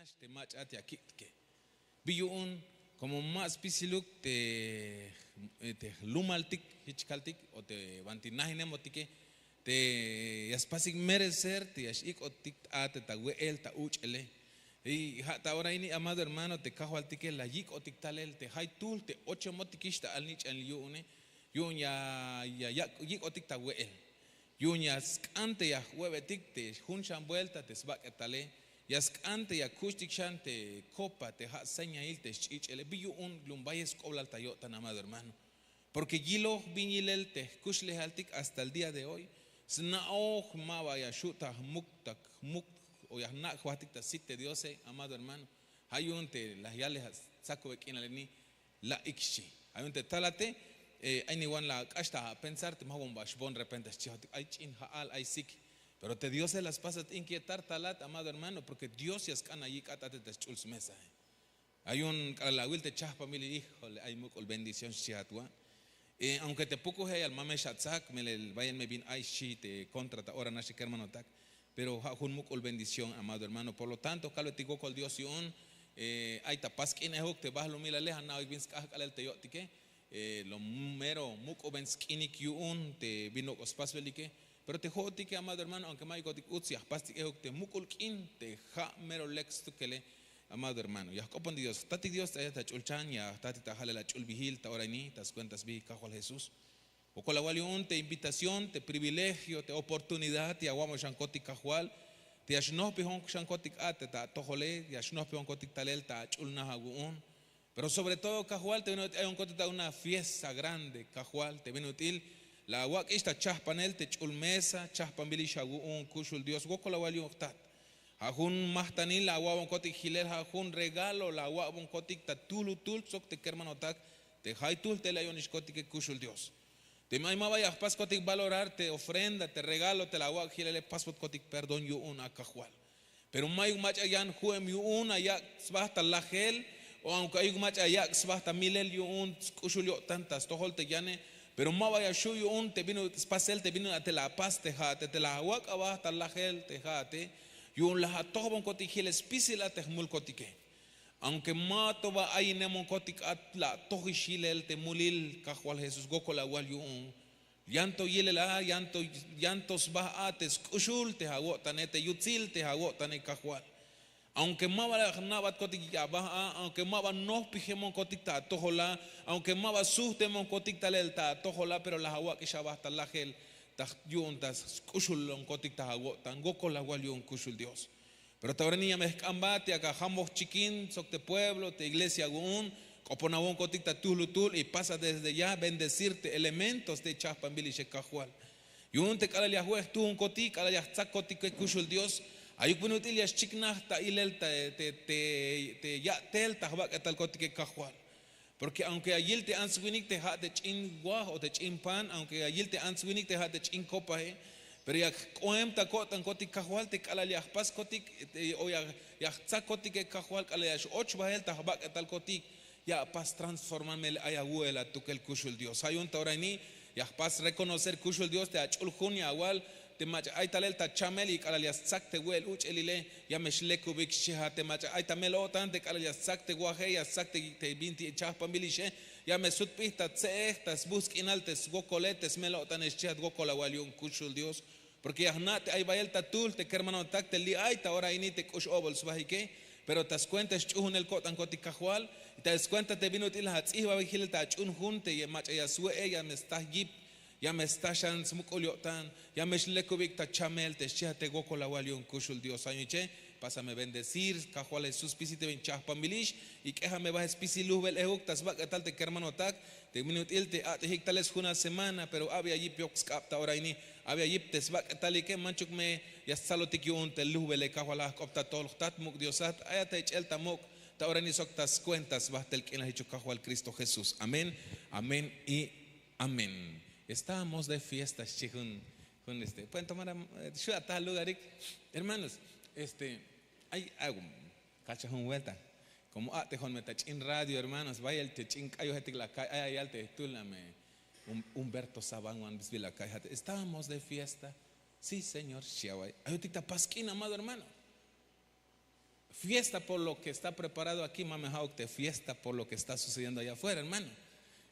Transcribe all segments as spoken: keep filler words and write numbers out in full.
Te mach'a te akik'tike. Bi yu'un, komo ma spisiluk te te jlumaltik, jich kaltik o te banti najinemotike, te ya spasik merecer te ya x'ik'otik a te ta we'el ta uch'ele. Y ja' ta ora ini, amado hermano, te kajwaltike la yik'otik talel te jaytuhl te ochemotikix ta alnich'anil yu'une. Yu'un ya ya yik'otik ta we'el. Yu'un ya sk'an te ya jwe'betik te jun xan buelta te sbak'etale. Ya sk'an te ya kuxtik xan te kopa te ja' señail te sch'ich'ele. Bi yu'un? Lum bayel sk'oblal ta yo'tan, amado hermano. Porke yiloj bin yilel te jkuxlejaltik hasta el día de hoy. Sna'oj ma ba ya xu' ta jmuk ta jmuk o ya jna' jbahtik ta sit te diose, amado hermano. Ja' yu'un te la yalej a stsakube k'inal ini. La ikxchi. Ay un te talate, ay niwan la k'ax ta apensar te ma jbon ba xbon repente xchijotik ay ch'in ja'al ay sik. Pero te diose la spasat inkietar talat, amado hermano, porke dios ya sk'an ayik'at ate ta sch'ul smesa. Ay un k'alal awil te chahpanbil, hijole, ay muk'ul bendición xchihat wa'. Aunke te pukuje'al ma me xatsak melel bayel me bin ay xchi te kontra ta ora nax te kermanotak. Pero ja' jun muk'ul bendición, amado hermano. Por lo tanto kalbetik wokol dios yu'un. Ay ta pask'in ejuk te bahlumilale ana'ojik bin sk'ajk'alel te yo'tike. Lo mero muk'uben sk'inik yu'un te bin nok'o spasbelike. Pero te jo'otike, amado hermano, aunke ma ayukotik utz ya jpastik ejuk te muk'ul k'in te ja' mero lek stukele. Amado hermano, ya jk'opon dios jtatik dios ta ayat ach'ulchan ya jtatik ta jalel ach'ulbihil ta ora ini ta skuenta sbihik kajwal jesús. Wokol awal yu'un te invitación te privilegio te oportunidad ya awa'bon xankotik kajwal, te ya xnohpijon xankotik a te ta atojole ya xnohpijonkotik talel ta ach'ul naj awu'un. Pero sobre todo kajwal te bin ut'il ayonkotik ta una fiesta grande kajwal te bin ut'il la awak'ix ta chahpanel te ch'ul mesa chahpanbilix awu'un kuxul dios wokol awal yu'un jtat. Ja' jun majtanil la awa'bonkotik jilel ja' jun regalo la awa'bonkotik ta tuhlutul sok te kermanotak te jaytuhl te la yonixkotike kuxul dios. Teme ay ma ba ya jpaskotik valorar te ofrenda te regalo te la awak' jilele paspotkotik perdón yu'un a kajwal. Pero mayuk mach'a yan ju'em yu'un ayak' sba ta lajel o aunke ayuk mach'a ayak' sba ta milel yu'un sk'uxul yo'tan ta stojol te yane. Pero ma ba ya xu' yu'un te bin spasel te bin a te la apas te ja'ate te la awak' aba ta lajel te ja'ate. Yu'un la atojbonkotik jilel spisil a te jmulkotike. Aunke ma to ba ayinemonkotik a la atojix yilel te mulil kajwal jesús wokol awal yu'un. Yanto yilel a yanto sba a te sk'uxul te awo'tane te yutsil te awo'tane kajwal. Aunke ma ba la jna'batkotik aba a aunke ma ba nohpijemonkotik ta atojol a aunke ma ba suhtemonkotik talel ta atojol a pero la awak'ix aba ta lajel ta yu'un ta sk'uxulonkotik ta awo'tan wokol awal yu'un kuxul dios. Pero ta ora ini ya me jk'ambat yak ajamboj chikin sok te pueblo te iglesia awu'un. K'oponawonkotik ta tuhlutul y pasa desde ya bendecir te elementos te chahpanbilixe kajwal. Yu'un te k'alal ya jwe' jtuhunkotik k'alal ya jtsakkotike kuxul dios. Ayuk bin ut'il ya xchiknaj ta ilel te ya'tel ta jbak'etalkotike kajwal. Porke aunke ya yil te ants winik te ha te ch'in waj o te ch'in pan aunke ya yil te ants winik te ha te ch'in kopae. Pero yak jk'ohem ta ko'tankotik kajwal te k'alal ya jpaskotik o ya jtsakkotike kajwal k'alal ya x'och bahel ta jbak'etalkotik. Ya apas transformar melel ay awu'el atukel kuxul dios ha yu'un ta ora ini ya jpas rekonocer kuxul dios te ach'ul jun ya awal te mach'a ay talel ta chamel y k'alal ya stsak te we'el uch'elile. Ya me xlekubik xchihat te mach'a ay ta mel-o'tan te k'alal ya stsak te waje ya stsak te bintik chahpanbilixe. Ya me sutbij ta tse'ej ta sbuhts k'inal te swokole te smel-o'tane xchihat wokol awal yu'un kuxul dios. Porke ya jna' te ay bayel ta tuhl te kermanotak te li' ay ta ora ini te k'ux obol sbahike. Pero ta skuenta sch'uhunel ko'tankotik kajwal y ta skuenta te bin ut'il la ats'ihbabey jilel ta ach'uhun jun te mach'a ya swe'e ya me sta yip. Ya me sta xan smuk'ul yo'tan. Ya me xlekubik ta chamel te xchihat te wokol awal yu'un kuxul dios ha yu'un che. Pásame bendecir kajwal jesús spisil te bin chahpanbilix y k'ejame bahel spisil luhbel ehuk ta sbak'etal te kermanotak te bin ut'il te a'tejik talel sjunal semana pero abi ya yip yok sk'ab ta ora ini. Abi ya yip te sbak'etalike manchuk me ya stsalotik yu'un te luhbele kajwal ha jk'op ta tohol jtat muk' diosat ayat ta ich'el ta muk' ta ora ini sok ta skuenta sbahtel k'inal jichuk kajwal kristo jesús amén. Amén y amén. Estábamos de fiesta xchi jun jun este pueden tomar xu' ataj lugarik. Hermanos, este ay aw kacha jun vuelta. Komo a'tejon me ta ch'in radio hermanos bayel te ch'in k'ayojetik la kay ay ayal te jtul ame humberto sabanwan bisbil la kay jate estábamos de fiesta. Sí señor xchi away ayotik ta pask'in amado hermano. Fiesta por lo que está preparado aquí, ma me ha'uk te fiesta por lo que está sucediendo allá afuera, hermano.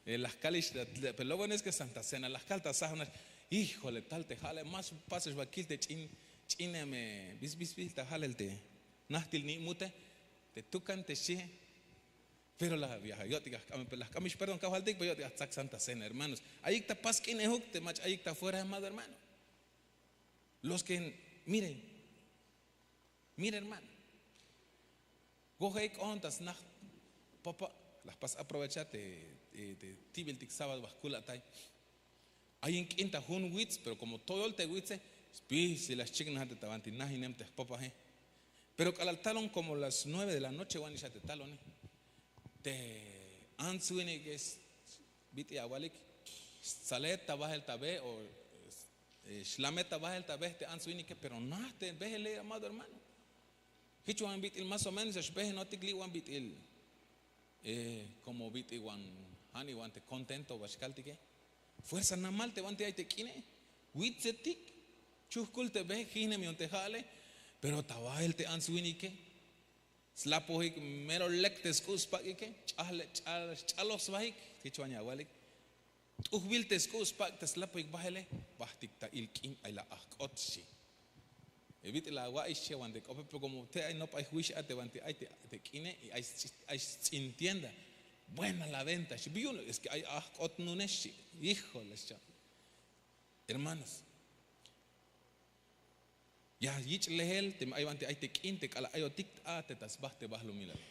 La jkalix, pero lo bueno es que Santa Cena la jkal ta sajonax. Híjole, tal te ja'le, ma spasex ba kil te ch'in ch'ine me bis bis bis ta ja'lel te najtil ni' mute te tukan te xchihe. Pero la viaja yo'tik ajk'ame pero la jk'amix perdón kajwaltik pero yo'tik ajtsak Santa Cena, hermanos. Ayik ta pas k'in ejuk te mach ayik ta afuera, amado hermano. Los que, mire, mire, hermano, goje k'oon ta snaj papa. La jpas aprovechar te tibiltik sábado ba jkula'tay. Ayin k'in ta jun witz pero komo toyol te witze, spisil la xchiknajat te ta banti najinem te jpapaje. Pero k'alal talon komo las nueve de la noche wan ix a te talone, te ants winike, bit'il awalik, stsalet ta bajel ta be o xlamet ta bajel ta be te ants winike pero naj te bejele, amado hermano. Jich wan bit'il más o menos ya xbejenotik li' wan bit'il, komo bit'il wan, jani wan te kontento ba xkaltike. Fuerza namal te banti ay te k'ine, witzetik, chujkul te be, jijnem yu'un te ja'le. Pero ta bajel te ants winike, slapojik, mero lek te sk'u' spak'ike, ch'ajle, ch'aloj sbajik. Jich wan ya awalik, t'ujbil te sk'u' spak' te slapojik bajele. Bajtik ta il k'in ay la ajk'ot xchi. Bit'il la awa'iy xchi wan te k'ope pero komo te ay nopay jwix a te banti ay te k'ine, ay sts'in tienda, buena la venta xchi. Bi yu'un? Es ke ay ajk'ot nune xchi. Hijole xcha. Hermanos, ya yich' lejel teme ay banti ay te k'in te k'alal ayotik a te ta sba te bahlumilale.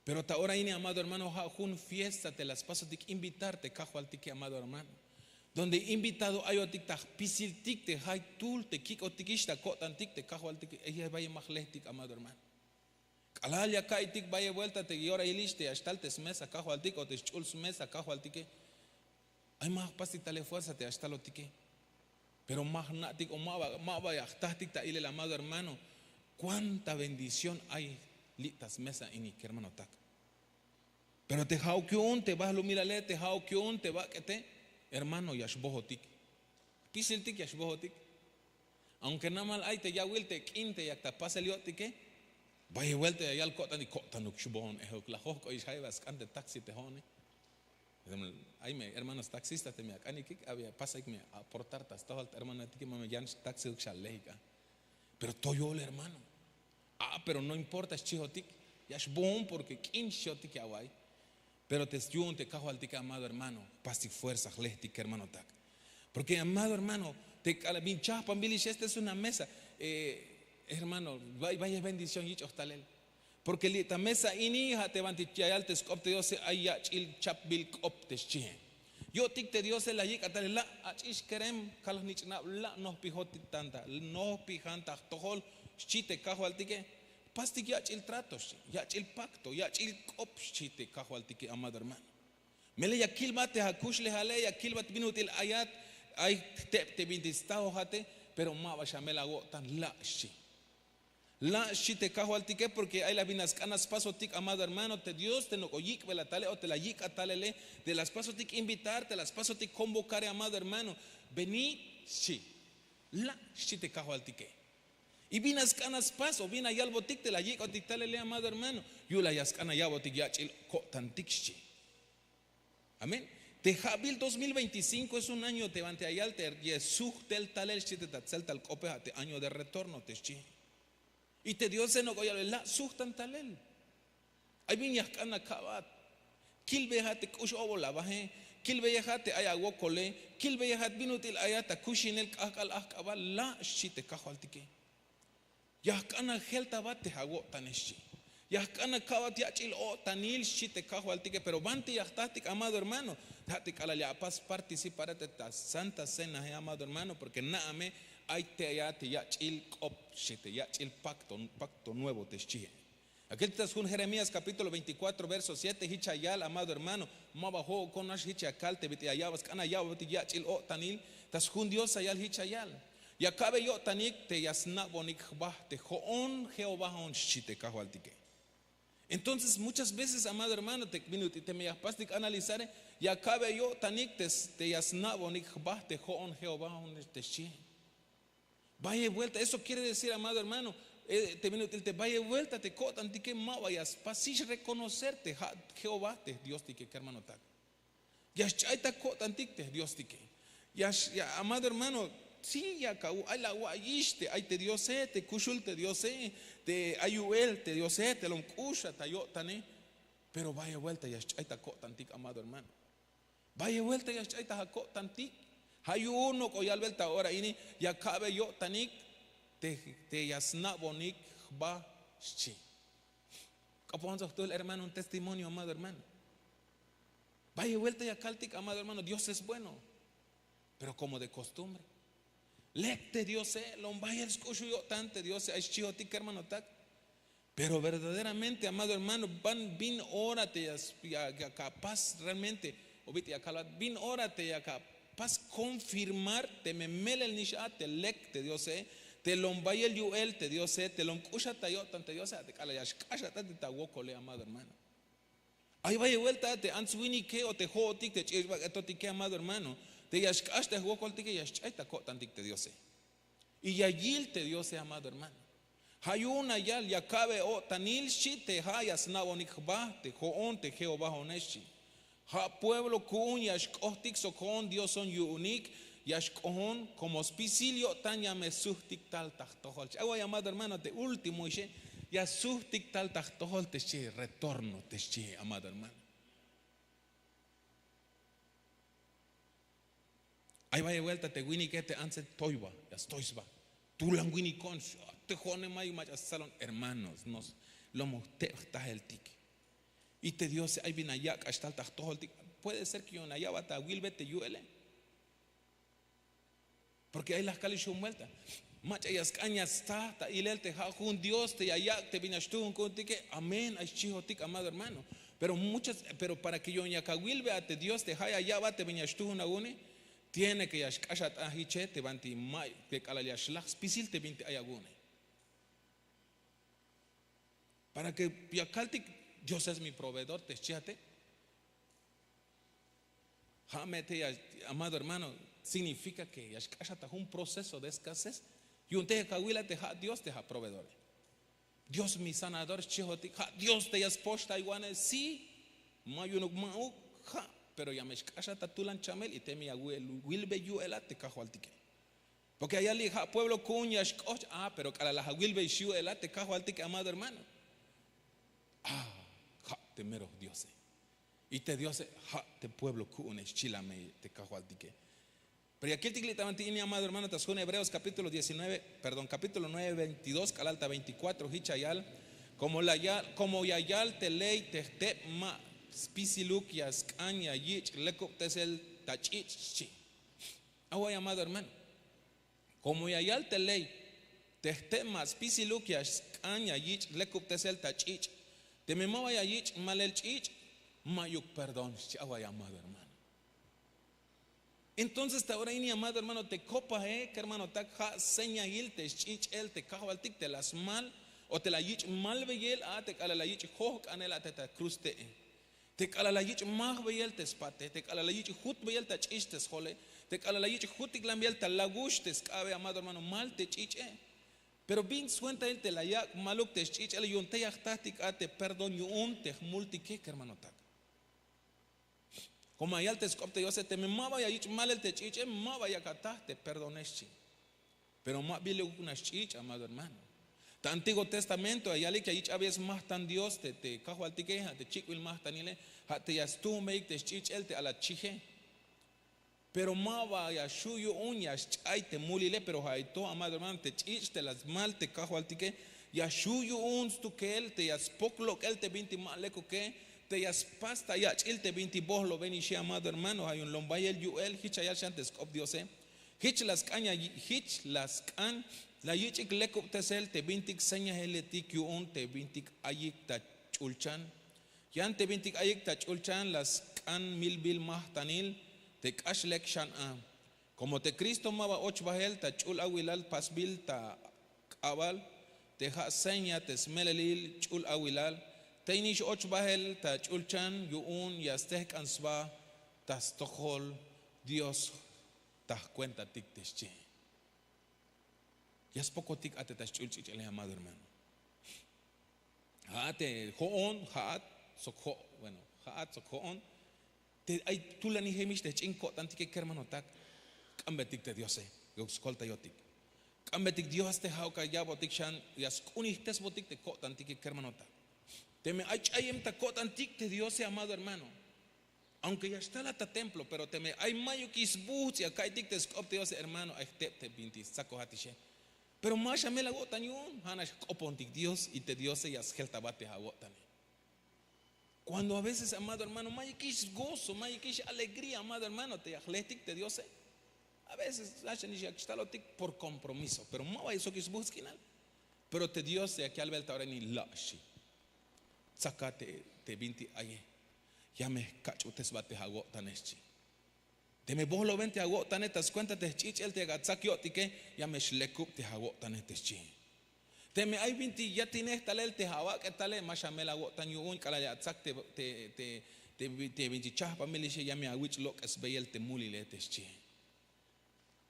Pero ta ora ini, amado hermano, ja' jun fiesta te la spasotik invitar te kajwaltike, amado hermano, donde invitado ayotik ta jpisiltik te jaytuhl te kik'otikix ta ko'tantik te kajwaltike. Bayel ma jlejtik, amado hermano. K'alal ya ka'iytik bayel buelta te yora yilix te ya xtal te smesa kajwaltik o te sch'ul smesa kajwaltike, ay ma jpastik tale fuerza te ya xtalotike. Pero ma jna'tik o ma ba ya jtajtik ta ilel, amado hermano, kuánta bendición ay li' ta smesa ini kermanotak. Pero te ja'uk yu'un te bahlumilale, te ja'uk yu'un te bak'ete, hermano, ya xbojotik. Jpisiltik ya xbojotik. Aunke namal ay te yawil te k'in te yak ta pasel yo'tike, bayel buelta ya yal ko'tan y ko'tanuk xbojon ejuk. La jojk'oyix jayeb a sk'an te taxi te jo'one. Ay me hermanos taxistas teme ak'anikik, abi ya pasayik me aportar ta stojol ta hermanotike, ma me yan xtaxiuk xalejik a. Pero toyol, hermano. A pero no importa xchijotik, ya xboon porke k'in xchijotik ya awa'iy. Pero te yu'un te kajwaltike, amado hermano, jpastik fuerza, jlejtik kermanotak. Porke amado hermano, te k'alal bin chajpanbil ix este es una mesa. Hermano, bayel bendición yich'oj talel. Porke li' ta mesa ini ja' te banti ya yal te sk'op te diose, ay yach'il chapbil k'op te xchihe. Yo'tik te diose la yik' a talel la' ach'ix kerem, kalajnich'nab, la' nojpijotik tanta, nojpijan ta jtojol, xchi te kajwaltike. Jpastik yach'il trato xchi, yach'il pacto, yach'il k'op xchi te kajwaltike, amado hermano. Melel ya kilbat te akuxlejale, ya kilbat bin ut'il ayat, ay jteb te bintik stajojate, pero ma ba xamel awo'tan, la' xchi. La' xchi te kajwaltike, porke ay la bin a sk'an a spasotik, amado hermano, te dios te nok'o yik'bel a tale o te la yik' a talele, te la spasotik invitar, te la spasotik konvokare, amado hermano. Venid xchi. La' xchi te kajwaltike. Y bin a sk'an a spas o bin a yalbotik te la yik'otik talele, amado hermano, yu'la ya sk'an a ya'botik yach'il ko'tantik xchi. Amén. Te ja'bil dos mil veinticinko es un año te banti ya yal te ya sujtel talel xchi te ta tseltal k'ope, ja' te año de retorno te xchi. Y te diose nok'o yalbe la' sujtan talel. Ay bin ya jk'an aka'bat. Kilbeyejat te k'ux obol abaje, kilbeyejat te ay awokole, kilbeyejat bin ut'il ayat akuxinel k'ajk'al ajk'abal, la' xchi te kajwaltike. Ya jk'an ajel ta aba te awo'tane xchi. Ya jk'an aka'bat yach'il o'tanil xchi te kajwaltike. Pero banti ya jtajtik, amado hermano, ja' te k'alal ya apas participare te ta santa cenae, amado hermano, porke na'a me ay te aya te yach'il k'op xchi, te yach'il pakto, pakto nuevo te xchihe. Akel te ta sjun jeremías kapítulo veinticuatro verso siete, jich ya yal, amado hermano, ma ba jo'okonax, jich ya kal te bit'il ya ya'bat sk'an ya ya'batik yach'il o'tanil. Ta sjun dios ya yal, jich ya yal. Ya ka'be yo'tanik te ya sna'bonik jba te jo'on jehovaon xchi te kajwaltike. Entonces muchas veces, amado hermano, te bin ut'il teme ya jpastik analizare, ya ka'be yo'tanik te ya sna'bonik jba te jo'on jehovaon te xchihe. Bayel buelta eso quiere decir, amado hermano, Te bin ut'il te bayel vuelta te ko'tantike ma ba ya spasix reconocer te ja' jehová te jdiostike kermanotak. Ya xch'ay ta ko'tantik te jdiostike. Amado hermano, si ya ka ay la awa'iyix te ay te diose, te kuxul te diose, te ay yu'el te diose te lom k'uxa ta yo'tane. Pero bayel vuelta ya xch'ay ta ko'tantik amado hermano. Bayel vuelta ya xch'ay ta ja' ko'tantik. Ja' yu'un nok'o yalbel ta ora ini ya ka'be yo'tanik te ya sna'bonik jba xchi. K'opojon sok tuhl hermano un testimonio amado hermano. Bayel vuelta ya kaltik amado hermano dios es bueno. Pero komo de kostumbre lek te diose lom bayel sk'uxul yo'tan te diose ay xchihotik kermanotak. Pero verdaderamente amado hermano, bin ora te ya ka pas realmente o bit ya kalbat bin ora te ya ka pas konfirmar te me melel nix a te lek te diose, te lom bayel yu'el te diose te lom k'uxat ta yo'tan te diose a te k'alal ya xk'ax a ta te ta wokole amado hermano. Ay bayel buelta te ants-winike o te jo'otik te ch'ich' bak'etotike amado hermano, te ya xk'ax te jwokoltike ya xch'ay ta ko'tantik te diose. Y ya yil te diose amado hermano. Ja' yu'un ya yal ya ka'be o'tanil xchi te ja' ya sna'bonik jba te jo'on te jehová jo'one xchi. Ja' pueblo ku'un ya xk'ohtik sok jo'on dioson yu'unik ya xk'ohon komo spisil yo'tan ya me sujtik tal ta jtojol xchi away amado hermano te último ixe. Ya sujtik tal ta jtojol te xchi retorno te xchi amado hermano. Ay bayel buelta te winike te antse toyba ya stoy sba. Tulan winikon te jo'one mayuk mach'a stzalon hermanos nos lomoj teb jtajeltik. Y te diose ay bin ayak' k'ax tal ta jtojoltik. Puede ser ke yu'un aya'bat awilbe te yu'ele. Porke ay laj kalix jun buelta mach'a ya sk'an ya staj ta ilel te ja' jun dios te ya yak' te bin ya xtujun ku'untike. Amén ay xchijotik amado hermano. Pero muchas pero para ke yu'un ya kawilbe a te dios te ja' ya ya'bat te bin ya xtujun awu'une. Tiene ke ya xk'ax a t'an jiche te banti may te k'alal ya xlaj spisil te binti ay awu'une. Para ke ya kaltik dios es mi proveedor te xchijate. Ja' me te ya amado hermano, signifika ke ya xk'axat ta jun proceso de eskasez. Yu'un te ya kawila te ja' dios te ja' proveedore. Dios mi sanador xchijotik ja' dios te ya spoxtaywanej si. Ma yu'unuk ma'uk ja'. Pero ya me xk'axat ta tulan chamel y teme ya wilbey yu'elat te kajwaltike. Porke ya yalik ja' pueblo ku'un ya xk'ohch a pero k'alal laj awilbey xyu'elat te kajwaltike amado hermano. A ja' te mero jdiose. Y te diose ja' te pueblo ku'une xchilamey te kajwaltike. Pero ya kiltik li' ta banti ini amado hermano ta sjun hebreos kapítulo diecinueve perdón kapítulo nueve veintidós k'alal ta veintikuatro jich ya yal. Komo ya yal te ley te jteb ma spisiluk ya sk'an ya yich' lekubtesel ta ch'ich' xchi. Away amado hermano. Komo ya yal te ley te jteb ma spisiluk ya sk'an ya yich' lekubtesel ta ch'ich'. Teme ma ba ya yich' malel ch'ich' mayuk perdón xchi away amado hermano. Entonces ta ora ini amado hermano te kopaje kermanotak ja' señail te sch'ich'el te kajwaltik te la smal o te la yich' malbeyel a te k'alal la yich' jojk'anel a te ta kruz te'e. Te k'alal la yich' majbeyel te spate te k'alal la yich' jutbeyel ta ch'ich' te sjole, te k'alal la yich' jutiklanbeyel ta lagux te sk'abe amado hermano mal te ch'ich'e. Pero bin swentail te la yak' maluk te sch'ich'ele yu'un tey ya jtajtik a te perdón yu'un te jmultike kermanotak. Komo ya yal te sk'op te diose teme ma ba ya yich' malel te ch'ich'e ma ba yak ataj te perdone xchi. Pero ma bilukuk nax ch'ich' amado hermano. Ta antiguo testamento ya yalik ya yich' abeyel smajtan dios te kajwaltike ja' te chik'bil majtanile, ja' te ya stujunbeyik te sch'ich'el te ala chije. Pero ma ba ya xju' yu'un ya xch'ay te mulile pero ja' ay to amado hermano te ch'ich' te la smal te kajwaltike. Ya xju' yu'un stukel te ya spok lok'el te bintik ma lekuke, te ya spas ta yach'il te bintik bohlobenixi amado hermano ja' yu'un lom bayel yu'el jich ya yal xan te sk'op diose. Jich la sk'an ya jich la sk'an la yich'ik lekubtesel te bintik señailetik yu'un te bintik ayik ta ch'ulchan. Yan te bintik ayik ta ch'ulchan la sk'an milbil majtanil te k'ax lek xan a. Komo te kristo ma ba och bahel ta ch'ul awilal pasbil ta k'abal, te ja' seña te smelelil ch'ul awilal, tey nix och bahel ta ch'ulchan yu'un ya stejk'an sba ta stojol dios ta jkuentatik te xchi. Ya spokotik a te ta sch'ul ch'ich'ele, amado hermano. Ha'at te ho'on, ha'at sok ho'on, bueno, ha'at sok ho'on te ay tulanijemix te jch'in ko'tantike kermanotak. K'ambetik te diose, yok skoltayotik. K'ambetik dios te ha'uk ya ya'botik xan, ya sk'unijtesbotik te ko'tantike kermanotak. Teme ay ch'ayem ta ko'tantik te diose, amado hermano, aunke ya xtalat ta templo, pero teme ay mayukix sbuhts' ya ka'iytik te sk'op te diose, hermano, ay jteb te bintik stsakojat ixe. Pero ma xamel awo'tan yu'un, ha nax jk'opontik dios y te diose ya sjeltabat te awo'tane. Cuando a veces, amado hermano, mayukix sgozo, mayukix alegría, amado hermano, te ya jlejtik te diose, a veces hachanix ya xtalotik por compromiso, pero ma ba ya sokix sbuhts' k'inal. Pero te dios ya yalbel ta ora ini, la' xchi, tsaka te bintik aye, ya me jkach'utesbat te awo'tane xchi. Teme bojloben te awo'tane ta skuenta te jch'ich'el te yak atsak yo'tike, ya me xlekub te awo'tane te xchi. Teme ay bintik yatinej talel te awak'etale, ma xamel awo'tan yu'un, k'alal ya atsak te bintik chahpamil ixe, ya me awich' lok'esbeyel te mulile te xchi.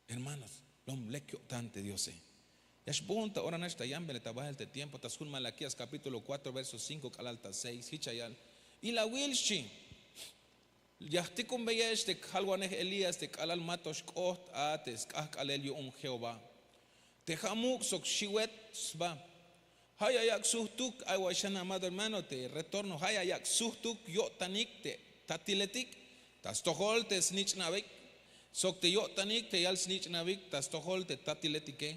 Hermanos, lom lek yo'tan te diose. Ya xbohon ta ora nax ta yambele ta bahel te tiempo ta sjun Malaquías capítulo cuatro verso cinco k'alal ta seis, hich ya yal: Ilawil xchi, ya jtikunbeyex te jalwanej Elías te k'alal ma to xk'oht a te sk'ahk'alel yu'un Jehová, te ha muk' sok xiwet sba. Ha ya yak' suhtuk, ay wa xan, amado hermano, te retorno, ha ya yak' suhtuk yo'tanik te tatiletik ta stojol te snich'nabik, sok te yo'tanik te yal snich'nabik ta stojol te tatiletike.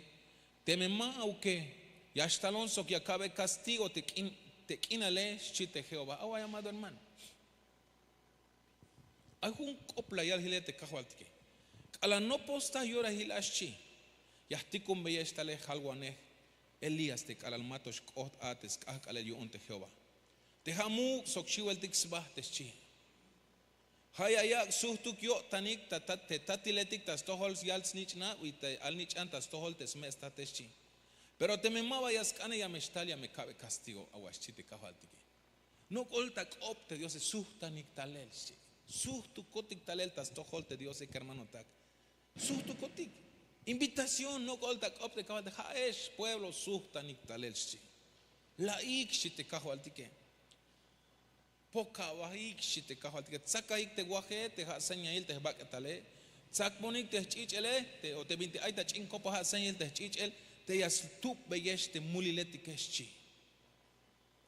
Teme ma'uke, ya xtalon sok ya ka'be kastigo te k'inale, xchi te Jehová. Away, amado hermano, ay jun k'op la yal hile te kajwaltike. K'alal nopo sta yorahil a xchi, ya jtikunbeyex talel jalwanej Elías te k'alal ma to xk'oht a te sk'ahk'alel yu'un te Jehová, te ha muk' sok xiweltik sba te xchi. Ha ya yak' suhtuk yo'tanik te tatiletik ta stojol yal snich'nab y te alnich'an ta stojol te sme' stat te xchi. Pero teme ma ba ya sk'ane, ya me xtal, ya me ka'be kastigo, awa xchi te kajwaltike. Nok'ol ta k'op te diose, suhtanik talel xchi. Suhtukotik talel ta stojol te diose, kermanotak. Suhtukotik. Invitación, nok'ol ta k'op te kajwaltike, ha'ex pueblo, suhtanik talel xchi. La'ik, xchi te kajwaltike. Pokabahik, xchi te kajwaltike. Tsakahik te waje te ha señail te jbak'etale. Tsakbonik te jch'ich'ele, o te bintik ay ta ch'in kopa ha señail te jch'ich'el, te ya stubbeyex te muliletike xchi.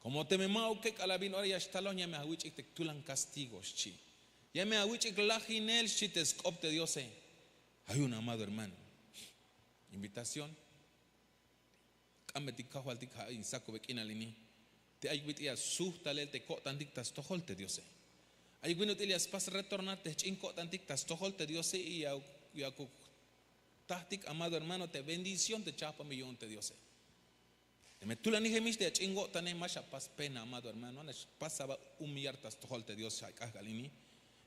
Komo teme ma'uke, k'alal bin ora ya xtalon, ya me awich'ik te tulan kastigo xchi. Ya me awich'ik lajinel, xchi te sk'op te diose. Ay un, amado hermano, invitación. K'ambetik kajwaltik, ha in sakube k'inal ini. Te ayuk bit'il ya suht talel te ko'tantik ta stojol te diose. Ayuk bin ut'il ya spas retornar te jch'in ko'tantik ta stojol te diose y yakuk jtahtik, amado hermano, te bendición te chahpamil yu'un te diose. Teme tulanijemix te ach'in wo'tane, ma xapas pena, amado hermano, ma xapas aba humillar ta stojol te dios. Ay k'ahk'al ini,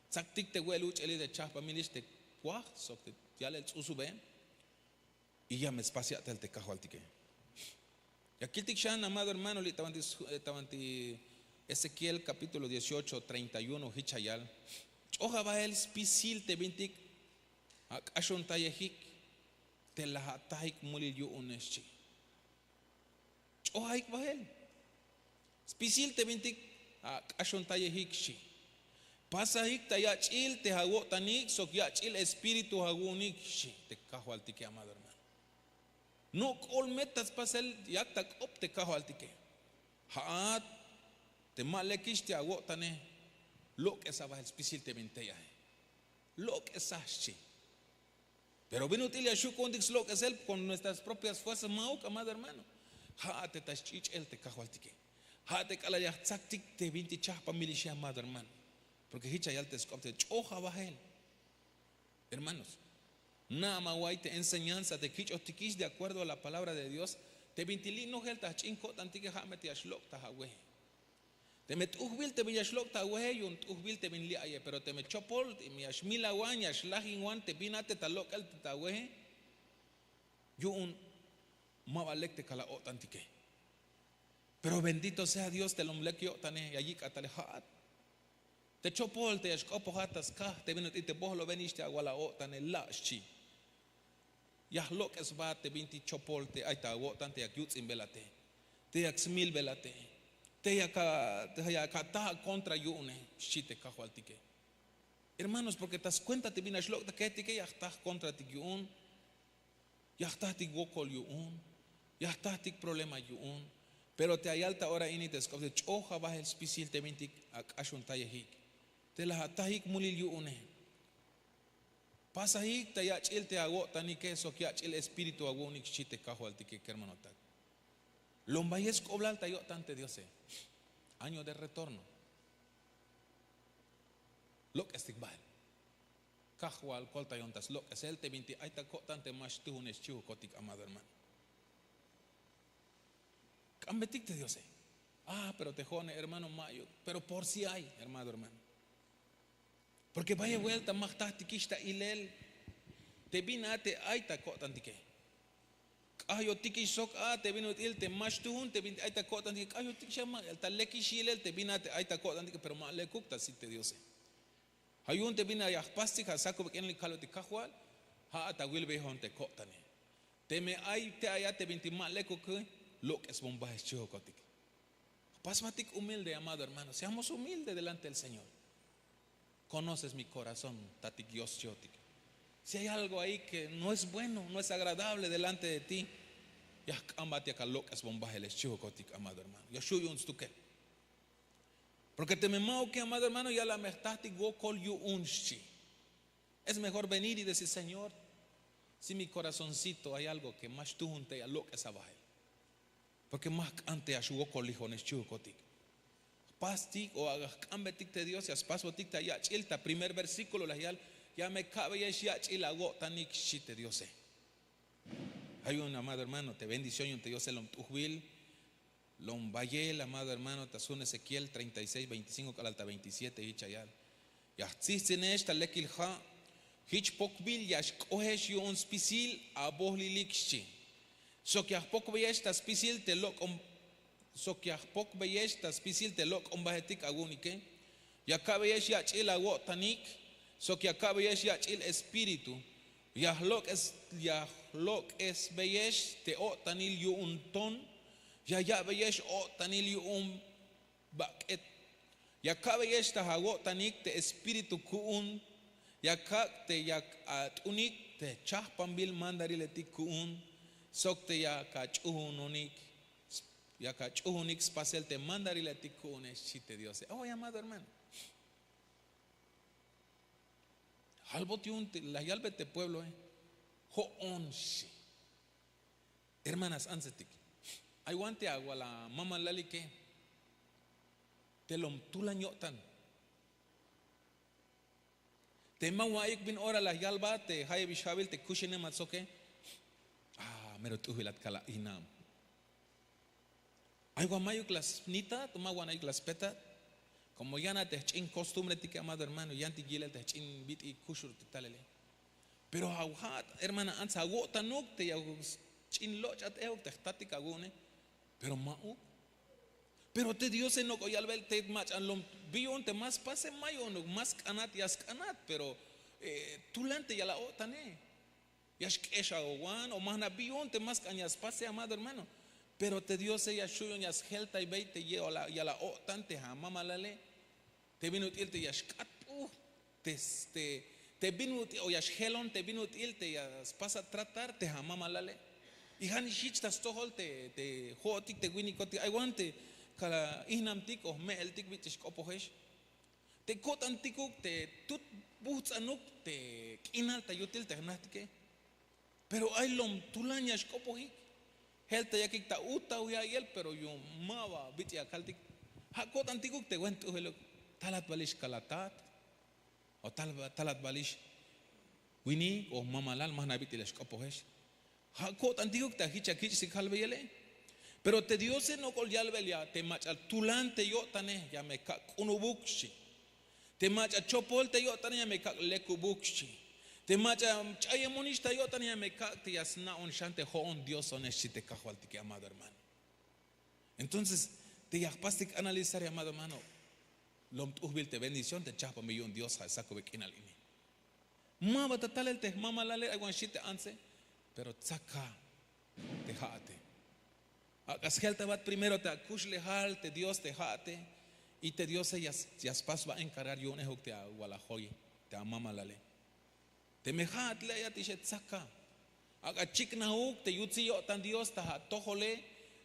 tsaktik te we'el uch'elil te chahpamilix te waj sok te yalel ts'usube. Y ya me spas ya'tel te kajwaltike. Ya kiltik xan, amado hermano, li' ta banti Ezequiel capítulo dieciocho, treinta y uno, hich ya yal: Ch'oj abael spisil te bintik ak'axuntayejik te la atajik mulil yu'une, xchi. Ch'oj ahik bael spisil te bintik ak'axuntayejik, xchi. Pasajik ta yach'il te awo'tanik sok yach'il espíritu awu'unik, xchi te kajwaltike, amado hermano. Nok'ol me ta spasel yak ta k'op te kajwaltike. Ha'at te ma lekix te awo'tane, lok'esa bael spisil te bin tey ae. Lok'esa, xchi. Pero bin ut'il ya xju' ku'untik slok'esel con nuestras propias fuerzas? Ma'uk, amado hermano. Ha'at te ta sch'ich'el te kajwaltike. Ha'at te k'alal ya jtsaktik te bintik chahpamilixe, amado hermano. Porque hich ya yal te sk'op te ch'oj abael. Hermanos, na'a me awa'iy te enseñanza te kich'ojtikix de acuerdo a la palabra de Dios. Te bintik li' nojel ta jch'in ko'tantike, ha me te ya xlok' ta aweje. Teme t'ujbil te bin ya xlok' ta aweje, yu'un t'ujbil te bin li' aye. Pero teme chopol te bin ya xmilawan, ya xlajinwan te bin a te ta lok'el te ta aweje, yu'un ma ba lek te kal a'o'tantike. Pero bendito sea Dios te lom lek yo'tane, ya yik'at tale ha'at. Te chopol te ya xk'opojat ta skaj te bin ut'il te bojlobenix te awal a'o'tane, la', xchi. Ya jlok'esbat te bintik chopol te ay ta awo'tan te yak yuts'inbel a te, te yak smilbel a te, te yak ataj akontra yu'une, xchi te kajwaltike. Hermanos, porke ta skuenta te bin ya xlok'takejetike ya jta jkontratik yu'un, ya jtatik wokol yu'un, ya jtatik problema yu'un. Pero te ayal ta ora ini te sk'op te ch'oj abajel spisil te bintik ak'axuntayejik, te la atajik mulil yu'une. Pasajik ta yach'il te awo'tanike sok yach'il espíritu awu'unik, xchi te kajwaltike kermanotak. Lombayel sk'oblal ta yo'tan te diose. Año de retorno. Lok'estik bajel. Kajwal koltayon ta slok'esel te bintik ay ta ko'tan te ma xtuhun xchihokotik, amado hermano. K'ambetik te diose. Ah, pero te jo'one hermano ma'yuk, pero por si ay, hermano, hermano. Porke bayel buelta ma jtajtikix ta ilel te bin a te ay ta ko'tantike. K'ayotikix sok a te bin ut'il te ma xtuhun te bin ay ta ko'tantike, k'ayotikix a ma ta lekix yilel te bin a te ay ta ko'tantike, pero ma lekuk ta sit te diose. Ja' yu'un te bin a ya jpastik ja' sakub k'inal kalotik kajwal, ja' a ta wilbejon te ko'tane. Teme ay te ay a te bintik ma lekuke, lok'esbon baje xchihokotik. Jpasbatik humilde, amado hermano, seamos humilde delante del señor. Conoces mi korazón, tatik dios xchihotik. Si ay algo ahi ke no es bueno, no es agradable delante de ti, ya jk'ambat yak alok'esbon bajel xchihokotik, amado hermano, ya xhu' yu'un stukel. Porke teme ma'uke, amado hermano, ya la me jtajtik wokol yu'un xchi. Es mejor venir y decir señor, si mi korazoncito ay algo ke ma xtuhun te ya lok'es abajel, porke ma jk'an te ya xwokolijon xchihokotik. Jpastik o a jk'ambetik te dios ya spasbotik ta yach'il ta primer versíkulo la yal, ya me ka'beyex yach'il awo'tanik, xchi te diose. Ja' yu'un, amado hermano, te bendición yu'un te diose lom t'ujbil. Lom bayel, amado hermano, ta sjun ezequiel treinta y seis veinticinko k'alal ta veintisiete hich ya yal, ya jtsijtsinex ta lekil ja'. Hich pokbil ya xk'ohex yu'un spisil abojlilik, xchi. Sok ya jpokbeyex ta spisil te lok'on sok ya jpokbeyex ta spisil te lok'onbajetik awu'unike. Ya ka'beyex yach'il awo'tanik, sok ya ka'beyex yach'il espíritu. Ya jlok'es ya jlok'esbeyex te o'tanil yu'un ton. Ya ya'beyex o'tanil yu'un bak'et. Ya ka'beyex ta awo'tanik te espíritu ku'un. Ya kak' te yak at'unik te jchajpanbil mandariletik ku'un, sok te yak ach'uhunik, yak ach'uhunik spasel te mandariletik ku'une, xchi te diose. Oh, llamado hermano. Albot yu'un la yalbe te puebloe. Jo'on, xchi. Hermanas, antsetik. Ay wan te awal amamalal ike te lom tulan yo'tan. Te ma wa'iyuk bin ora la yalbat te jayeb ix ja'bil te kuxinemat soke. Ah, mero t'ujbil atkal a inam. Ay wa mayuk la snitat ma wa mayuk la spetat. Komo yan a te jch'in kostumbretike, amado hermano, yantik yilel te jch'in bit'il kuxul te talele. Pero aw ja'at hermana, ants awo'tanuk te ya ch'in loch'at ehuk te jtatik awu'une. Pero ma'uk. Pero te diose nok'o yalbel te mach'a lom bi yu'un te ma spase, ma yu'unuk, ma sk'anat ya sk'anat, pero tulan te ya la o'tane. Ya xk'ex awowan o ma jna' bi yu'un te ma sk'an ya spase, amado hermano. Pero te diose ya xhu' yu'un ya sjeltaybey te ya la o'tan te amamalale. Te bin ut'il te ya xk'at p'ujt te bin ut'il o ya xjelon te bin ut'il te ya spasat tratar te amamalale. Y ja' nix jich ta stojol te jo'otik te winikotik ay wan te kala ihnamtik o jme'eltik bit'il xk'opojex. Te ko'tantikuk te tut bujtz'anuk te k'inal ta yutil te jnajtike. Pero ay lom tulan ya xk'opojik. Jel ta yakik ta utaw ya'iyel pero yu'un ma ba bit'il ya kaltik. Ja' ko'tantikuk te wen t'ujbiluk. Talat balix kalatat o talat balix winik o mamalal ma jna' bit'il ya xk'opojex. Ja' ko'tantikuk ta jich ya kich'sik jalbeyele. Pero te diose nok'ol yalbel ya te mach'a tulan te yo'tane ya me kak' k'unubuk, xchi. Te mach'a chopol te yo'tane ya me kak' lekubuk, xchi. Te mach'a ch'ayemonix ta yo'tane ya me kak' te ya sna'on xan te jo'on diosone, xchi te kajwaltike, amado hermano. Entonces te ya jpastik analizar, amado hermano, lom t'ujbil te bendición te chajpanbil yu'un dios ja' sakube k'inal ini. Ma ba ta talel te jmamalale, ay wan xchi te antse. Pero tzaka te ja'ate. Ak'a sjeltabat primero te akuxlejal te Dios te ja'ate. Y te Diose ya spas ba enkargar yu'unejuk te awal ajoye, te amamalale. Teme ja'at le' ayatixe, tzaka. Ak'a chiknajuk te yutsil yo'tan Dios ta atojole.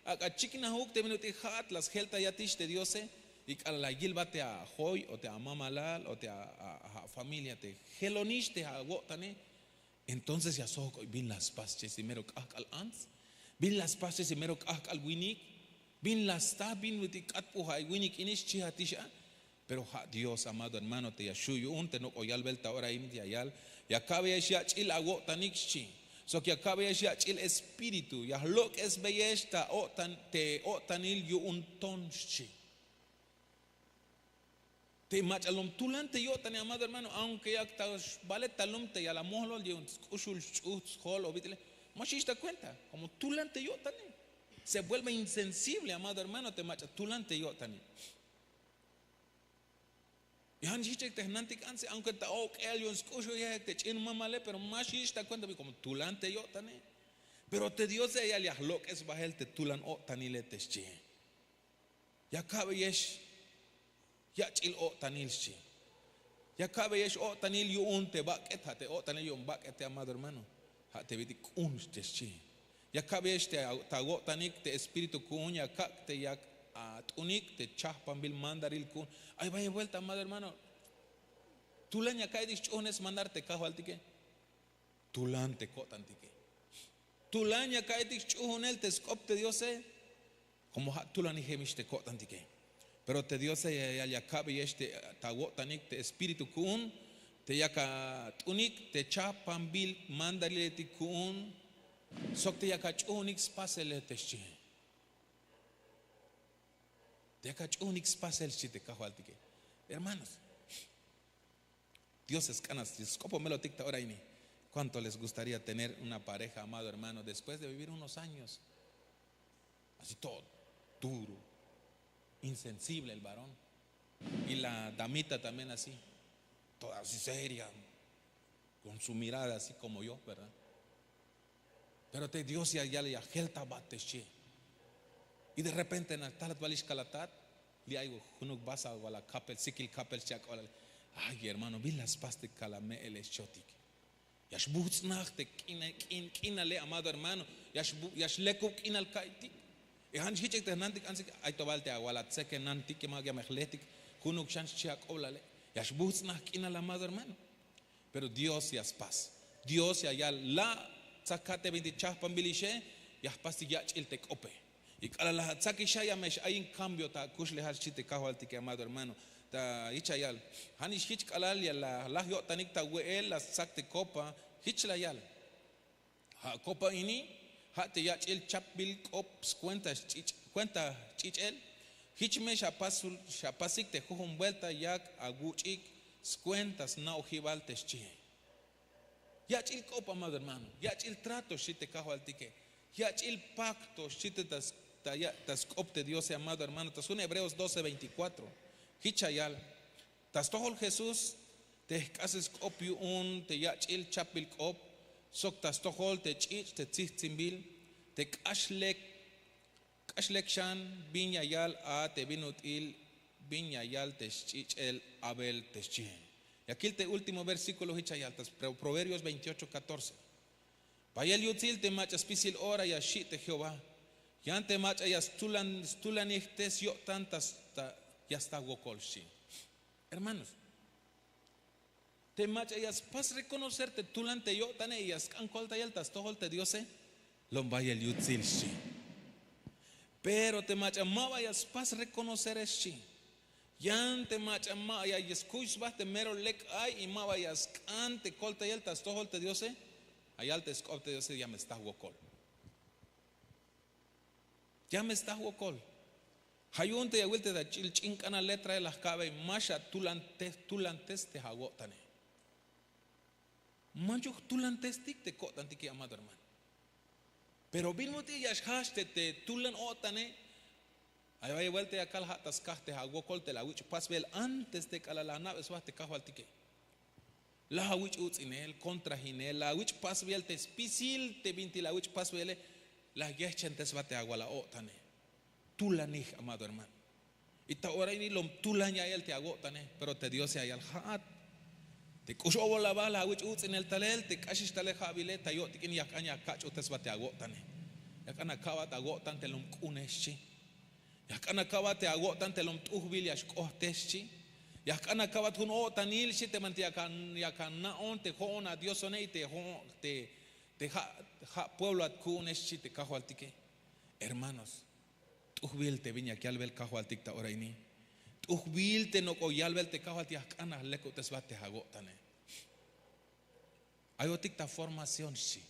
Ak'a chiknajuk te bin ut'il ja'at la sjeltayatix te Diose. Y k'alal la yilbat te ajoy o te amamalal o te afamilia te jelonix te awo'tane, entonces ya sojk'oy bin la spas xchi, si mero k'ajk'al ants, bin la spas xchi, si mero k'ajk'al winik, bin la sta, bin ut'il k'atp'ujay winik ini xchiatix a. Pero ja' Dios, amado hermano, te ya xu' yu'un te nok'o yalbel ta ora ini, ya yal: ya ka'beyex yach'il awo'tanik xchi. Sok ya ka'beyex yach'il espíritu, ya jlok'esbeyex ta o'tan te o'tanil yu'un ton xchi. Te mach'a lom tulan te yo'tane, amado hermano, aunque yak ta xbalet ta lum te ya la mojlol yu'un sk'uxul, xch'ujt', sjol o bit'ile, ma xyich' ta cuenta, como tulan te yo'tane. Se vuelve insensible, amado hermano, te mach'a tulan te yo'tane. Y ja' nix jich'ek te jnantik antsi, aunque ta ok'el yu'un sk'uxul, yejek te ch'in mamale, pero ma xyich' ta cuenta, como tulan te yo'tane. Pero te Diose ya yal: ya jlok'es bael te tulan o'tanile, te xchi. Ya ka'beyex yach'il o'tanil xchi. Ya ka'beyex o'tanil yu'un te bak'et, ja' te o'tanil yu'un bak'ete, amado hermano. Ja' te bit'il k'un te xchi. Ya ka'beyex te ta awo'tanik te espíritu ku'un, ya kak' te yak at'unik te chajpanbil mandaril ku'un. Ay bayel vuelta, amado hermano. Tulan ya ka'iytik sch'uhunel smandar te kajwaltike. Tulan te ko'tantike. Tulan ya ka'iytik sch'uhunel te sk'op te Diose. Como ja' tulanijemix te ko'tantike. Pero te Diose ya yal: ya ka'beyex te ta awo'tanik te espíritu ku'un, te yak at'unik te chajpanbil mandariletik ku'un, sok te yak ach'uhunik spasele, te xchi. Te yak ach'uhunik spasel, xchi te kajwaltike. Hermanos, Dios sk'an sk'opomelotik ta ora ini. ¿Cuánto les gustaría tener una pareja, amado hermano, después de vivir unos años? Así todo duro, insensible el varón. Y la damita también así, toda así seria, con su mirada así como yo, ¿verdad? Pero te Dios ya, ya, ya jeltabat te xchi. Y de repente na talat balix kalatat, li' ay junuk basa wala kapel, sikil kapel xchi ak'oblale. Ay, hermano, bin la spas te kala me'ele xchiotik. Ya xbujts'naj te k'inale, amado hermano. Ya xlekub k'inal ka'iytik. Y ja' nix jich'ek te jnantik antsik, ay to bal te awal atsekenantike, ma ya me jlejtik junuk xan xchi ak'oblale. Ya xbujts'naj k'inal, amado hermano. Pero Dios ya spas. Dios ya yal la tsaka te bintik chajpanbilixe, ya jpastik yach'il te k'ope. Y k'alal la atsakix a, ya me x-ayin cambio ta akuxlejal, xchi te kajwaltike, amado hermano. Ta jich ya yal, ja' nix jich k'alal ya la laj yo'tanik ta we'el, la stsak te copa. Jich la yal: ja' copa ini, ja' te yach'il chapbil k'op skuenta ch'ich'el. Jich me xapasik te jujun vuelta yak awuch'ik skuenta sna'ojibal, te xchi. Yach'il k'op, amado hermano, yach'il trato, xchi te kajwaltike. Yach'il pacto, xchi te ta sk'op te Diose, amado hermano. Ta sjun Hebreos doce veinticuatro, jich ya yal: ta stojol Jesús te jk'ases k'op yu'un te yach'il chapbil k'op, sok ta stojol te ch'ich' te tsijtsimbil, te k'ax lek, k'ax lek xan bin ya yal a te bin ut'il bin ya yal te sch'ich'el Abel, te xchi. Ya kil te último versículo, jich ya yal ta Proverbios veintiocho catorce: bayel yutsil te mach'a spisil ora ya xi' te Jehová. Yan te mach'a ya stulanijtes yo'tan, ya sta wokol, xchi. Hermanos, te mach'a ya spas reconocer te tulan te yo'tane y ya sk'an koltayel ta stojol te Diose, lom bayel yutsil, xchi. Pero te mach'a ma ba ya spas reconocer, xchi, yan te mach'a ma ya skuy sba te mero lek ay y ma ba ya sk'an te koltayel ta stojol te Diose, ya yal te sk'op te Diose: ya me sta wokol. Ya me sta wokol. Ja' yu'un te ya awil te ta ch'il ch'in k'anal letrae la jka'bey: ma xatulantes te awo'tane. Manchuk jtulantestik te ko'tantike, amado hermano. Pero bin ut'il ya xjajch te tulan o'tane. Ay bayel vuelta ya kal ja' ta skaj te awokol te la awich' pasbel antes te k'alal la ana'be sba te kajwaltike. La awich' uts'inel, kontrajinel, la awich' pasbel te spisil te bintik la awich' pasbele, la yejchentesbat te awal a-o'tane. Tulanij, amado hermano. Y ta ora ini lom tulan ya'iyel te awo'tane, pero te Diose ya yal ja'at. Te k'ux obol aba la awich' uts'inel talel, te k'axix talel ja'bile, ta yo'tik in ya jk'an ya kach'ujtesbat te awo'tane. Ya jk'an aka'bat awo'tan te lom k'une xchi. Ya jk'an aka'bat te awo'tan te lom t'ujbil ya xk'ojte xchi. Ya jk'an aka'bat jun o'tanil xchi te banti ya kana'on te jo'on adiosone y te jo'on te ja' puebloat ku'une xchi te kajwaltike. Hermanos, t'ujbil te bin yak yalbel kajwaltik ta ora ini. T'ujbil te nok'o yalbel te kajwaltik ya jk'an alekubtesbat te awo'tane. Ayotik ta formación xchi.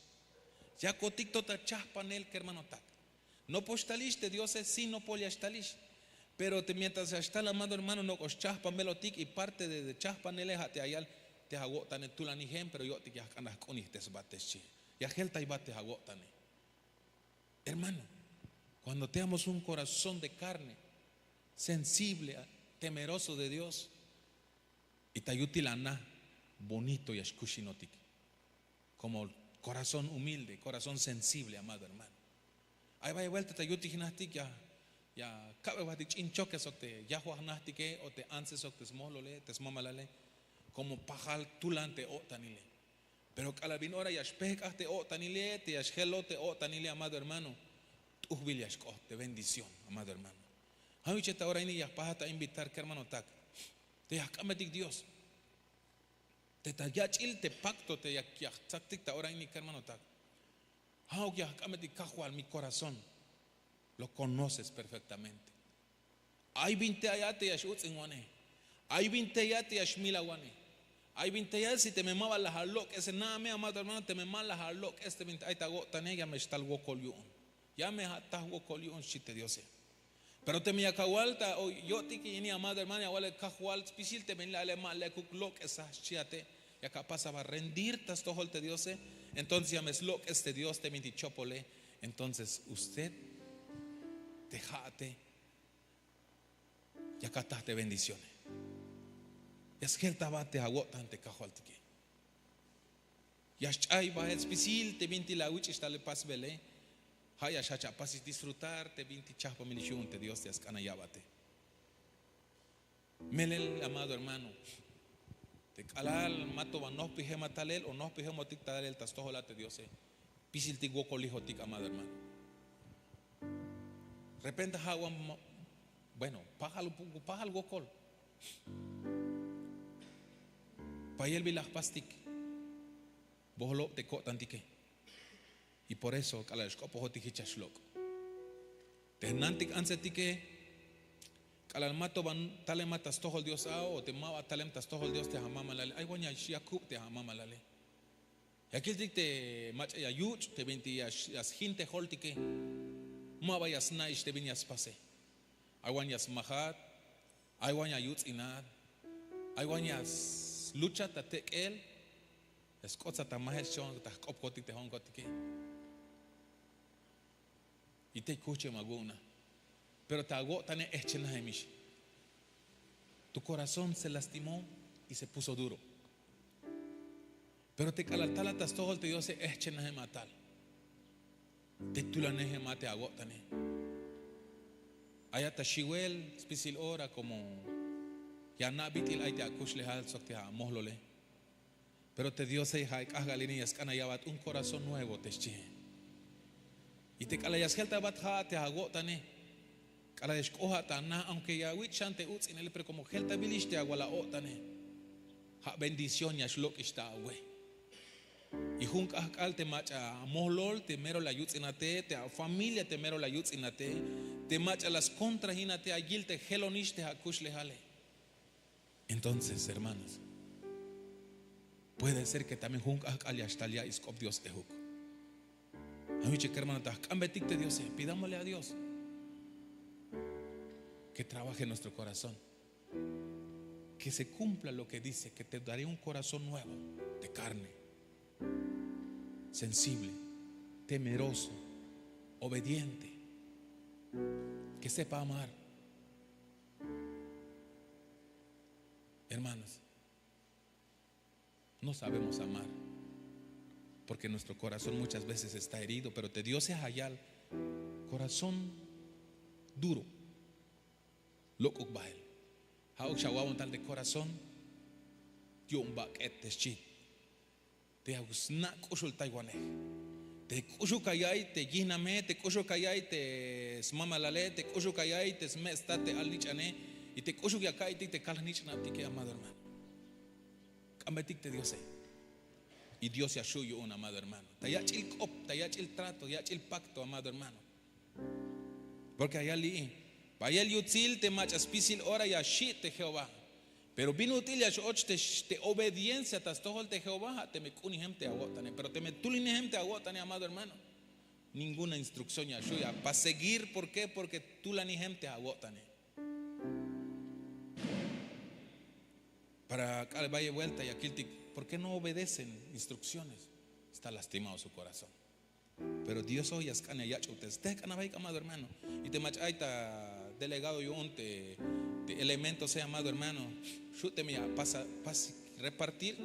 Yakotik to ta chajpanel kermanotak. Nopol xtalix te Diose, sí, nopol ya xtalix. Pero te mientras ya xtal, amado hermano, nok'o xchajpanbelotik y parte de chajpanele ja' te ayal te awo'tane tulanijen, pero yo'tik ya jk'an ajk'unijtesbat te xchi. Ya jeltaybat te awo'tane. Hermano, cuando tengamos un corazón de carne, sensible, temeroso de Dios, y ta yutil ana bonito ya xkuxinotik. Como corazón humilde, corazón sensible, amado hermano. Ay bay vuelta ta yutil jnajtik ya ya kabejbatik ch'in choque sok te yajwaj jnajtike o te antse sok te smojlole, te smamalale. Como pajal tulan te o'tanile. Pero k'alal bin ora ya xpejk'aj te o'tanile, te ya xjelo te o'tanile, amado hermano, t'ujbil ya xk'ot te bendición, amado hermano. Ja'wich ta ora ini ya jpajat a invitar kermanotak te ya jk'ambetik Dios. Te ta yach'il te pacto te ya jtzaktik ta ora ini kermanotak. Ja'uk ya jk'ambetik Kajwal, mi corazón lo conoces perfectamente. Ay bin te ay a te ya x'uts'inwane. Ay bin te ay a te ya xmilawane. Ay bin te ay a si teme ma ba la alok'ese, na'a me, amado hermano, teme ma la alok'es te bin ay ta awo'tane, ya me xtal wokol yu'un. Ya me ataj wokol yu'un, xchi te Diose. Pero teme ya kawal ta yo'tik ini, amado hermano, ya awal Kajwal, spisil te bin la'ale ma lekuk lok'esaj, xchiate. Ya kapas aba rendir ta stojol te Diose. Entonces ya me slok'es te Dios te bintik chopole. Entonces usted te ja'ate ya kataj te bendiciones. Ya sjelta aba te awo'tan te Kajwaltike. Ya xch'ay bael spisil te bintik la awich'ix tal pasbele. Ja' ya xjach apasix disfrutar te bintik chajpanbil yu'un te Dios ya sk'an aya'bate. Melel, amado hermano, te k'alal ma to ba nojpijem a talel o nojpijemotik talel ta stojol a te Diose, spisiltik wokolijotik, amado hermano. Repente ja' wan, bueno, pajal, pajal wokol. Payel bi la jpastik, bojlob te ko'tantike. Y por eso k'alal xk'opojotik jich ya xlok'. Te jnantik antsetike, k'alal ma to ba talemat ta stojol Dios a o te ma ba talem ta stojol Dios te amamalale, ay wan ya xyakub te amamalale. Ya kiltik te mach'a ya yuch', te bintik ya sjin te joltike. Ma ba ya sna'ix te bin ya spase. Ay wan ya smajat, ay wan ya yuts'inat, ay wan ya sluchat ta tek'el, ya sk'otsat ta majel xchon ta jk'opkotik te jo'onkotike. Y tey kujchem awu'una. Pero ta awo'tane ejchenajemix. Tu corazón se lastimó y se puso duro. Pero te k'alal talat ta stojol te Diose, ejchenajem atal. Te tulanejem a te awo'tane. Ayat ta xiwel spisil ora como ya ana' bit'il ay te akuxlejal sok te amojlole. Pero te Diose ja' k'ajk'al ini ya sk'an aya'bat un corazón nuevo te xchihe. Y te k'alal ya sjeltabat ja'at te awo'tane, k'alal ya xk'ojat ta ana, aunque ya awich' xan te uts'inele, pero como jeltabilix te awal awo'tane, ja' bendición ya xlok'ix ta awe. Y jun k'ajk'al te mach'a amojlol te mero la yuts'inate, te afamilia te mero la yuts'inate, te mach'a la skontrajinate, ya yil te jelonix te akuxlejale. Entonces, hermanos, puede ser que también jun k'ajk'al ya xtal ya'iy sk'op Dios ejuk. Awiche kermano, ta jk'ambetik te Diose, pidámosle a Dios que trabaje en nuestro corazón, que se cumpla lo que dice, que te daré un corazón nuevo, de carne, sensible, temeroso, obediente, que sepa amar. Hermanos, No sabemos amar, porque nuestro corazón muchas veces está herido, pero te Diose ja' yal corazón duro, lok'uk bael. Ja'uk xawa'bon tal te corazón yu'un bak'et te xchi. Te ya sna' k'uxultaywanej. Te k'uxuk ya ya'iy te yijname, te k'uxuk ya ya'iy te smamalale, te k'uxuk ya ya'iy te sme' stat te alnich'ane, y te k'uxuk ya ka'iytik te kal jnich'nabtike, amado hermano. K'ambetik te Diose. Y Dios ya xju' yu'un, amado hermano. Ta yach'il k'op, ta yach'il trato, yach'il pacto, amado hermano. Porque ya yal li'i, bayel yutsil te mach'a spisil ora ya xi' te Jehová. Pero bin ut'il ya x-och te, te obediencia ta stojol te Jehová, ja' teme k'unijem te awo'tane. Pero teme tulinejem te awo'tane, amado hermano, ninguna instrucción ya xju', ya pas seguir. ¿Por qué? Porque tulanijem te awo'tane. Para k'alal bayel vuelta ya kiltik, ¿por qué no obedecen instrucciones? Está lastimado su corazón. Pero Dios hoy ya sk'an ya yach'oj te stejk'an abaik, amado hermano. Y te mach'a ay ta delegado yu'un te, te elementose, amado hermano, xju' teme ya pas, pas repartir.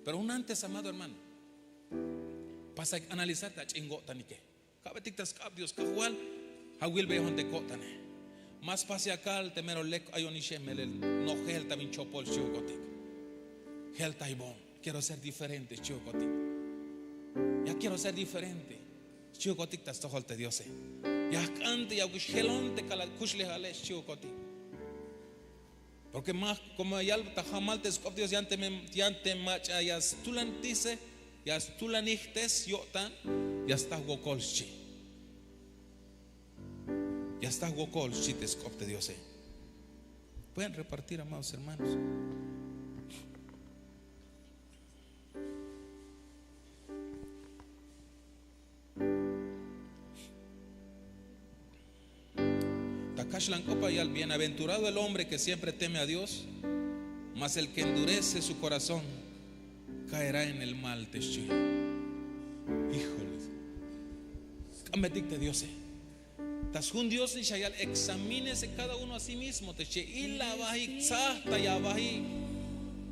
Pero un antes, amado hermano, pasaik analizar ta ch'in wo'tanike. Ka'betik ta sk'ab Dios: Kajwal, awilbeyon te ko'tane. Ma spas ya kal te mero lek ayonixe, melel nojel ta bin chopol, xchiukotik. Jeltaybon, quiero ser diferente, xchiukotik. Ya quiero ser diferente, xchiukotik ta stojol te Diose. Ya jk'an te yakuk xjelon te kalal kuxlejale, xchiukotik. Porque ma, como ya yal ta jamal te sk'op Dios, yan teme, yan te mach'a ya stulantise, ya stulanijtes yo'tan, ya staj wokol, xchi. Ya staj wokol, xchi te sk'op te Diose. Pueden repartir, amados hermanos. Ta kaxlan k'op ya yal: Bienaventurado el hombre que siempre teme a Dios, mas el que endurece su corazón caerá en el mal, te xchi. Híjoles. K'ambetik te Diose. Ta sjun Dios nix ya yal: Examínese cada uno a sí mismo, te xchi. Ilawajik, tsajtayawajik.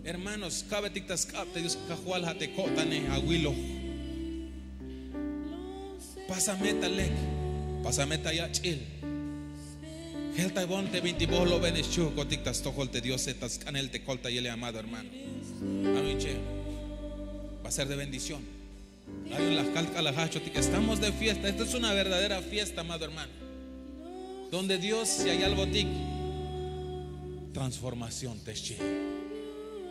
Hermanos, ka'betik ta sk'ab te Dios: Kajwal, ja' te ko'tane awiloj. Pasa me ta lek, pasa me ta yach'il. Jeltaybon te bintik bojlo'benex, xchiukotik, ta stojol te Diose, ta sk'anel te koltayele, amado hermano. Amén, che. Va a ser de bendición. Ay, la jkal k'alal jajchotik, estamos de fiesta. Esta es una verdadera fiesta, amado hermano. Donde Dios ya yalbotik: Transformación, te xchi.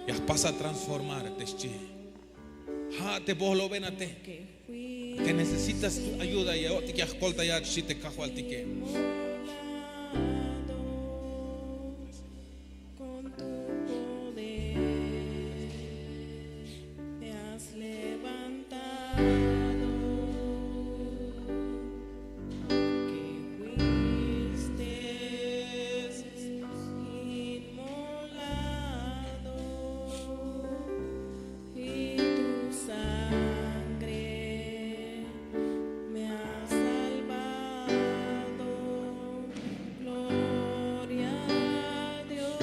Ya jpas a transformar, te xchi. Ja' te bojlo'benate que necesitas tu ayuda, ya yo'tik ya jkoltayat, xchi te Kajwaltike. Con tu poder me has levantado, aunque fuiste inmolado, y tu sangre me has salvado. Gloria a Dios.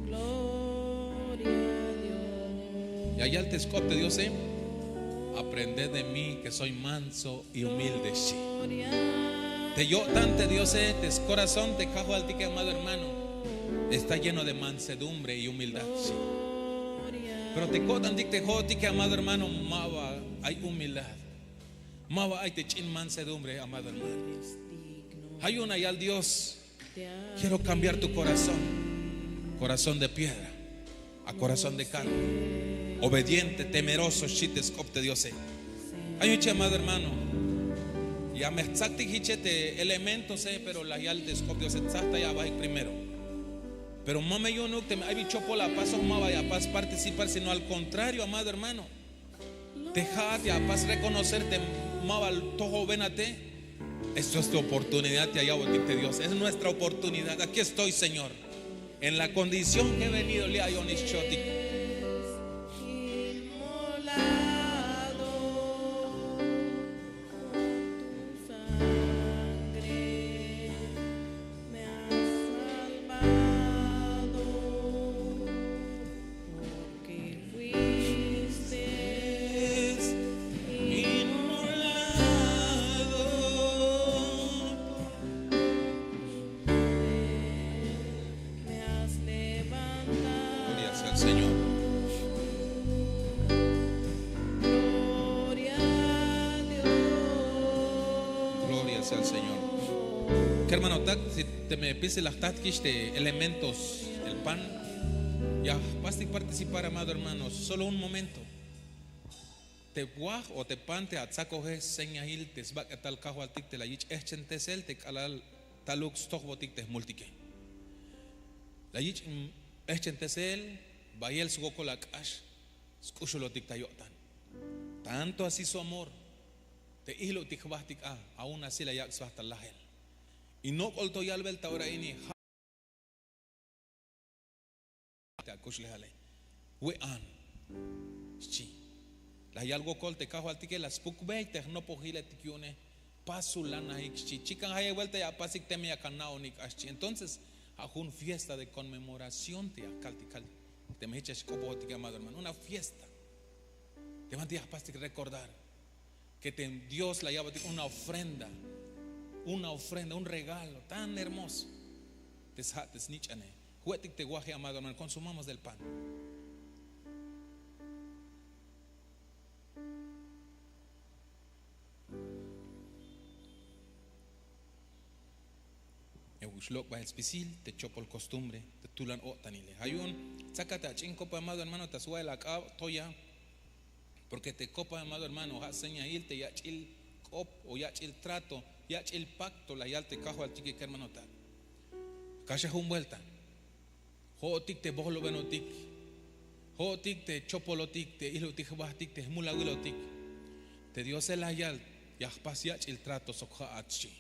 Gloria a Dios. Ya yal te sk'op te Diose: Aprended de mí que soy manso y humilde, xchi. Te yo'tan te Diose, te skorazón te Kajwaltike, amado hermano, está lleno de mansedumbre y humildad, xchi. Pero te ko'tantik te jo'otike, amado hermano, maba ay humildad. Maba ay te ch'in mansedumbre, amado hermano. Ja' yu'un ya yal Dios: Quiero cambiar tu corazón, corazón de piedra a corazón de carne, obediente, temeroso, xchi te sk'op te Diose. Ay, jich, amado hermano, ya me jtsaktik jiche te elementose, pero la yal te sk'op Diose: Tsajtayawajik primero. Pero ma me yu'unuk teme ay bin chopol apasoj, maba ya apas participar, sino al contrario, amado hermano. Te ja'at ya apas reconocer te maba tojobenate. Esto es tu oportunidad, ya yalbotik te Dios. Es nuestra oportunidad. Aquí estoy, Señor. En la condición que he venido, li' ayon ix chotik. Inmolado con tu sangre me has salvado. Al Señor. Kermanotak, si teme pisil la jtatkix te elementos del pan, ya jpastik participar, amado hermano, solo un momento. Te waj o te pan te atsakoje señail te sbak'etal kajwaltik te la yich' ehchentesel te k'alal taluk stojbotik te jmultike. La yich' ehchentesel bayel swokol ak'ax sk'uxulotik ta yo'tan. Tanto así su amor te ijlubtik jbahtik a, aun así la yak' sba ta lajel. Y nok'ol to yalbel ta ora ini, ja' te akuxlejale, we'an, xchi. La yal wokol te kajwaltike, la spukbey te jnopojiletik yu'une. Pasulanaik, xchi. Chikan jayeb buelta ya apasik teme yak ana'onik a, xchi. Entonces ja' jun fiesta de conmemoración te ya kaltik, kaltik. Teme jich ya xk'opojotik, amado hermano, una fiesta. Te banti ya jpastik recordar que te Dios la ya'botik una ofrenda, una ofrenda, un regalo tan hermoso. Te sja' te snich'ane. Jwe'tik te waje, amado hermano, consumamos del pan. Euk xlok' bahel spisil te chopol costumbre te tulan o'tanile. Ja' yu'un tsakat ach'in kopa, amado hermano, ta swa'el ak'ab, toya. Porque te kopa, amado hermano, ja' señail te yach'il k'op o yach'il trato, yach'il pacto, la yal te kajwaltike, kermanotak. Kaxa jun buelta. Jo'otik te bojlobenotik, jo'otik te chopolotik, te ijlubtik jbahtik, te jmulawilotik. Te Diose la yal, ya jpas yach'il trato sok ja'at, xchi.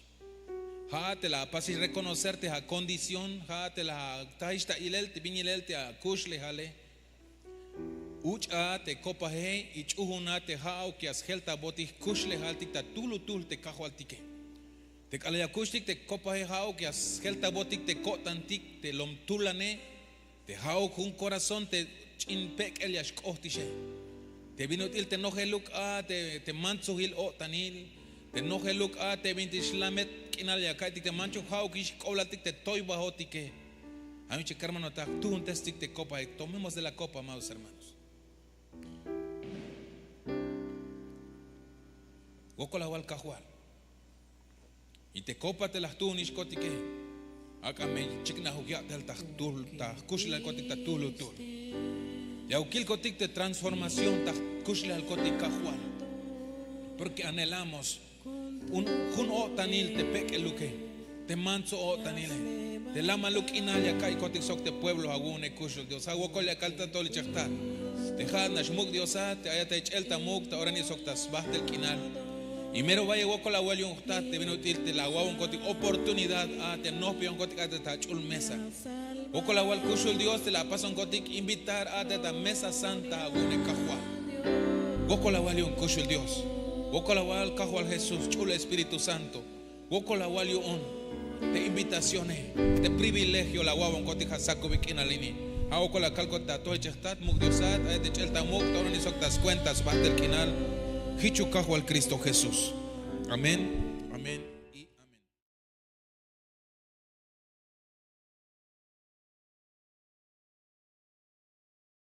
Ja'at te la apasix reconocer te acondición, ja'at te la jtaix ta ilel te bin yilel te akuxlejale. Uch'a te kopaje y ch'uuna te ja'uk ya sjeltabotik jkuxlejaltik ta tuhlutuhl te kajwaltike. Te k'alal ya kuxtik te kopaje, ja'uk ya sjeltabotik te ko'tantik te lom tulane. Te ja'uk jun corazón te ch'in pek'el ya xk'ohtixe. Te bin ut'il te nojeluk a te, te mantsojil o'tanil. Te nojeluk a te bintik xlamet k'inal ya ka'iytik te manchuk, ja'ukix jk'oblaltik te toybajotike. A mí che kermanotak, jtuhuntestik te kopaje. Tomemos de la copa, amados hermanos. Wokol awal Kajwal. Y te kopa te la jtuhunixkotike, ak'a me chiknajuk ya'tel ta jtuhl, ta jkuxlejalkotik ta tuhlutuhl. Ya kilkotik te transformación ta jkuxlejalkotik Kajwal. Porque anhelamos un, jun o'tanil te pek'eluke, te mantso o'tanile, te lamaluk k'inal ya ka'iykotik sok te pueblo awu'une kuxul Dios. Ja' wokol ya kal ta tol ichej jtat, te ja'at nax muk' Diosat, te ayat ta ich'el ta muk' ta ora ini sok ta sbahtel k'inal. Y mero bayel wokol awal yu'un jtat te bin ut'il te la awa'bonkotik oportunidad a te nojpeyonkotik a te ta ach'ul mesa. Wokol awal kuxul Dios te la apasonkotik invitar a te ta mesa santa awu'une Kajwal. Wokol awal yu'un kuxul Dios. Wokol awal Kajwal Jesús, ch'ul Espíritu Santo. Wokol awal yu'un te invitacione, te privilegio la awa'bonkotik ja' sakubik k'inal ini. Ja' wokol akalkotik ta tol ichej jtat, muk' Diosat, ayat ich'el ta muk' ta ora ini sok ta skuenta sbahtel k'inal. Jichuk Kajwal Cristo Jesús. Amén. Amén.